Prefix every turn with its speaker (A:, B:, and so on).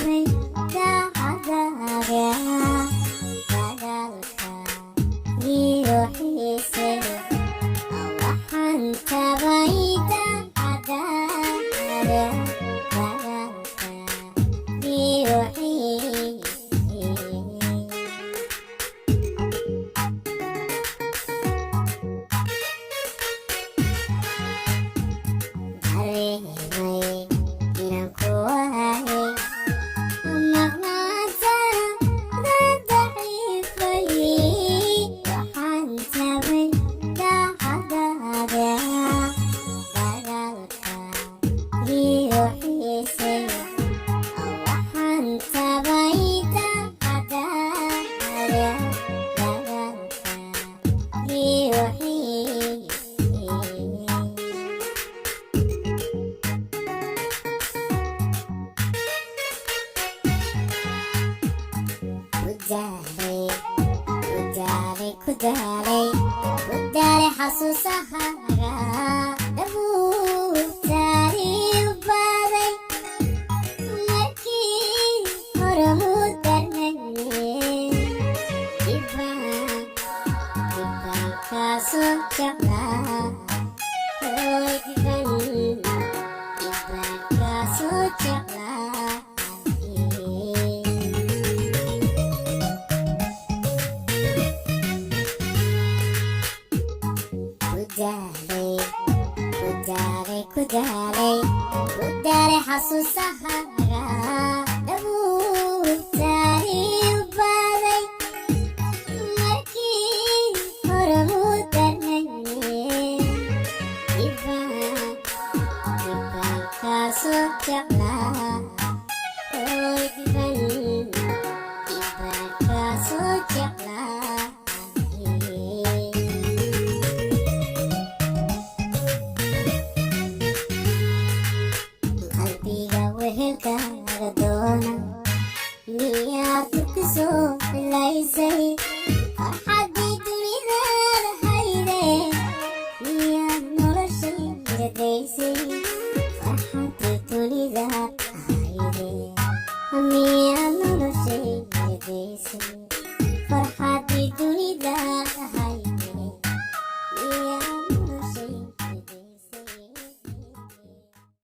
A: Tabay daacadaada dagaalka iyo xiisay. Waxaan tabay daacadaada dagaalka iyo xiisay. Dareemay inaan ku waayay maqnaantaada daciifay. Waxaan tabay daacadaada dagaalka iyo xiisay. Waxaan tabay daacadaada dagaalka iyo xiisay. Ku daalay, ku daalay, ku daalay, ku daalay xasuusahaaga dhabuutaaliu baday. Markii hore mu darnayne, dibaan dibaan kaasoo jeclaa. Hoy, diban dibaan kaasoo jeclaa. Ku daalay, ku daalay, ku daalay, ku daalay xasuusahaaga dhabuutaaliu baday. Markii hore mu darnayne, dibaan dibaan kaasoo jeclaa. Hoy, diban dibaan kaasoo jeclaa. Qalbiga wehelka